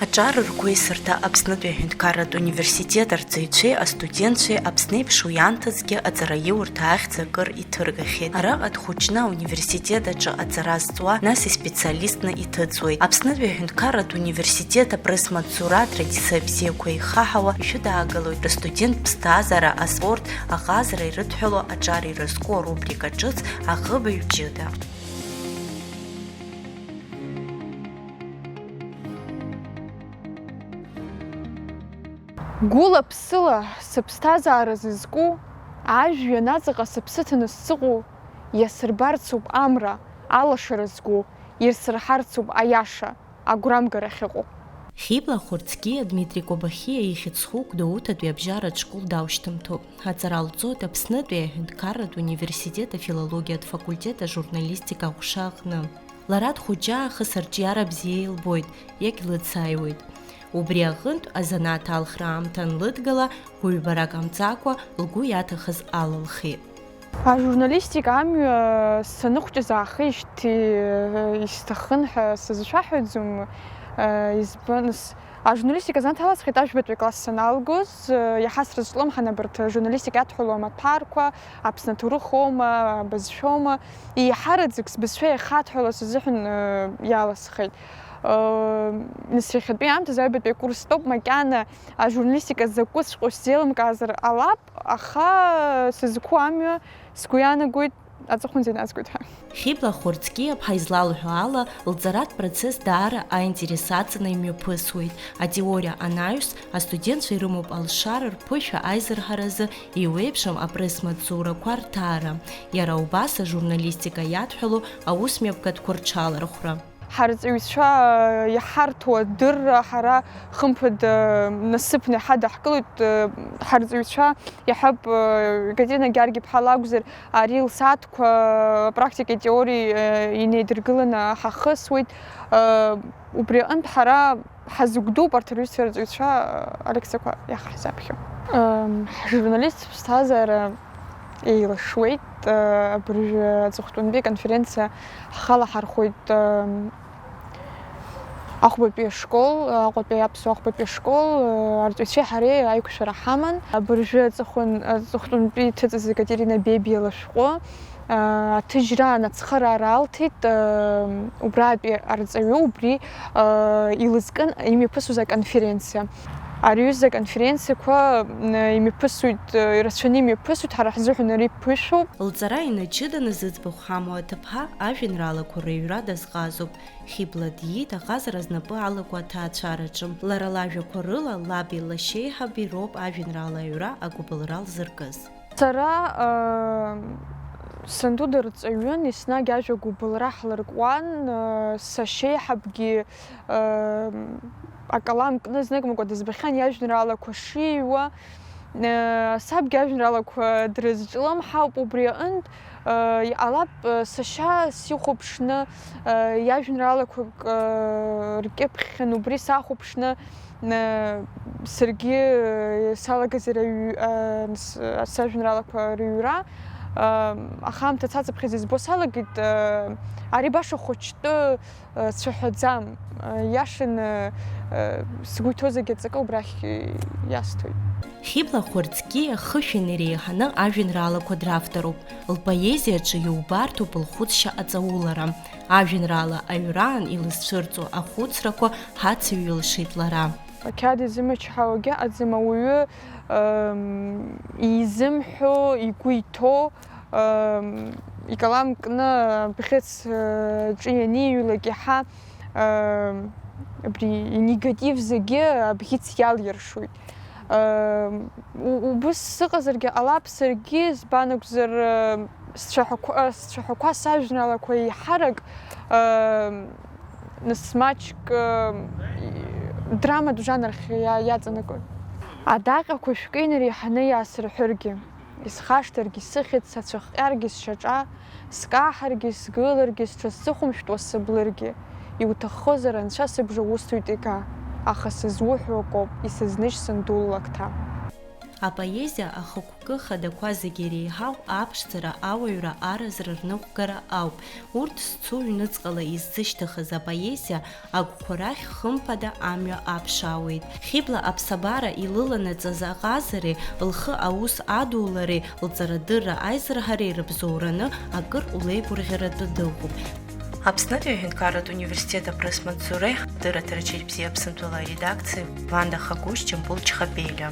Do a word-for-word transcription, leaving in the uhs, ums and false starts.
Аҿар ргәеисырҭа Аԥснытәи аҳәынҭқарратә университет арҵаҩцәеи астудентцәеи Аԥсны еиԥш уи аамҭазгьы аҵараиурҭа ахьӡ акыр иҭыргахьеит. Араҟа дхәыҷны ауниверситет аҿы аҵара зҵуа, нас испециалистны иҭыҵуеит. Аԥснытәи аҳәынҭқарратә университет апресс-маҵзура атрадициа бзиақәа ихаҳауа ишәыдаагалоит астудент ԥсҭазаара, аспорт, аҟазара ирыдҳәалоу аҿар ирызку арубрика ҿыц Аҟыбаҩ ҷыда. Гәыла-ԥсыла сыԥсҭазаара зызку, ажәҩан аҵаҟа сыԥсы ҭаны сзыҟоу, иасырбарцоуп амра, алашара згу, ирсырҳарцоуп аиаша, агәрамгара ахьыҟоу. Хьыбла Хәырцкиа Дмитри Кобахиа ихьӡ зху Гәдоуҭатәи абжьаратә школ даушьҭымҭоуп. Аҵара лҵоит Аԥснытәи аҳәынҭқарратә университет афилологиатә факультет ажурналистика аҟәша аҟны. Лара дхәыҷы аахыс арҿиара бзиа илбоит, иагьлыцааиуеит. Убри аҟынтә, азанааҭ алхра аамҭа анлыдгыла, гәыҩбара ҟамҵакәа, лгәы иаҭахыз алылхит. Ажурналистика амҩа саныхәҷыз аахижьҭеи исҭахын ҳәа сазшәаҳәаӡом, избан, с-, ажурналистика снаҭаласхьеит ажәбатәи акласс саналгоз, иаҳа срызҿлымҳан абарҭ ажурналистика иадҳәалоу амаҭәарқәа, Аԥсны аҭоурых аума, абызшәоума, еиҳараӡак сбызшәа иахадҳәалоу сзыҳәан иаласхеит. Нас иахьатәи аамҭазы аҩбатәи акурс стәоуп, макьана ажурналистика закәыҵәҟьоу сзеилымкаазар ҟалап, аха сызқәу амҩа сгәы иаанагоит аҵыхәанӡа иназгоит ҳәа. Хьыбла Хәырцкиаԥҳа излалҳәо ала, лҵаратә процесс даара аинтерес аҵаны имҩаԥысуеит. Атеориа анаҩс, астудентцәа ирымоуп алшара рԥышәа аизырҳаразы еиуеиԥшым апресс-маҵзурақәа рҭаара, иара убас ажурналистика иадҳәалоу аусмҩаԥгатәқәа рҽалархәра. Ҳарҵаҩцәа иҳарҭо адырра ҳара хымԥада насыԥны иҳадаҳкылоит. Ҳарҵаҩцәа иаҳҳәап, Екатерина Георги-иԥҳа лакәзар, ари лсааҭқәа апрактикеи атеориеи инеидыргыланы ҳахысуеит. Убри аҟынтә ҳара ҳазыгәдууп арҭ рҩызцәа рҵаҩцәа алекциақәа иахаҳзаԥхьо. Ҳжурналист ԥсҭазаара еилашуеит. Абыржәы аҵыхәтәантәи аконференциа ҳхала ҳархәоит. Ахәбатәи ашкол, Аҟәатәи аԥсуа Ахәбатәи ашкол арҵаҩцәеи ҳареи аиқәшәара ҳаман. Абыржәы аҵыхәан-, аҵыхәтәантәи иҭыҵыз Екатерина Бебиа лышәҟәы аҭыжьраан ацхыраара алҭеит, убратәи арҵаҩы убри илызкын имҩаԥысуаз аконференциа. Ари аҩыза аконференциақәа имҩаԥысуеит, ирацәаны имҩаԥысуеит, ҳара ҳзыҳәан ари ԥышәоуп. Лҵара инаҷыданы зыӡбахә ҳамоу аҭыԥҳа ажәеинраалақәа рыҩра дазҟазоуп. Хьыбла диит аҟазара знапы алаку аҭаацәараҿы. Лара лажәақәа рыла, лаби лашьеиҳаби роуп ажәеинраала аҩра агәыбылра лзыркыз. Сара санду дырҵаҩын, еснагь ажәа гәыбылра ҳлыркуан, сашьеиҳабгьы акалам кны зныкымкәа дызбахьан иажәеинраалақәа шиҩуа, сабгьы ажәеинраалақәа дрызҿлымҳауп, убри аҟынтә иҟалап, сашьа сихәаԥшны, иажәеинраалақәак ркьыԥхьхьан, убри сахәаԥшны, Саргьы салагазар аҩ-, а, с-, сажәеинраалақәа рыҩра, а, аха аамҭа цацыԥхьаӡа избо салагеит, а, ари баша хәыҷтәы, а, цәаҳәаӡам, а, иашаны, а, сгәы иҭоу зегьы аҵакы убрахь иасҭоит. Хьыбла Хәырцкиа хышәан иреиҳаны ажәеинраалақәа дравторуп. Лпоезиаҿы иубарҭоуп лхәыцшьа аҵаулара. Ажәеинраала аҩраан илызцәырҵуа ахәыцрақәа ҳацыҩлшеит лара. Ақьаад изымчҳауагьы ыҟаӡам, ауаҩы, ыы, изымҳәо, игәы иҭоу, ыы, икалам кны абӷьыц, ыы, аҿы ианиҩлак иаҳа, ыы, абри инегатив зегьы абӷьыц иалиршоит. Ыы, у-, убыс сыҟазаргьы ҟалап саргьы, избан акәзар, ыы, сцәаҳәақәа, сцәаҳәақәа сажәеинраалақәа еиҳарак, ыы, нас маҷк, ыы, драматә жанр ахь иа-, иаҵанакуеит. Адаҟьақәа шәкы инареиҳаны иаасырҳәыргьы, исхашҭыргьы сыхьӡ, сацәыхҟьаргьы сшьаҿа, скаҳаргьы, сгыларгьы, сҽысзыхәамшәтәуа сыблыргьы, иуҭаххозар, анцәа сыбжа усҭоит ига, аха сызуҳәо акоуп, исызныжь санду ллакҭа. Апоезиа ахықәкы хадақәа зегьы иреиҳау аԥшӡара, ауаҩра, аразра рныҟәгара ауп. Урҭ зцу ҩныҵҟала иззышьҭыхыз апоезиа агәқәа рахь хымԥада амҩа аԥшаауеит. Хьыбла аԥсабара илыланаҵаз аҟазареи лхы аус адулареи лҵарадырра аизырҳареи рыбзоураны акыр улеигәырӷьаратәы дыҟоуп. Аԥснытәи аҳәынҭқарратә университет апресс-маҵзуреи ҳдырраҭара Џьарбзиа Аԥсынтәыла аредакциеи Ванда Хагәышь, Џьамбул Чхапелиа.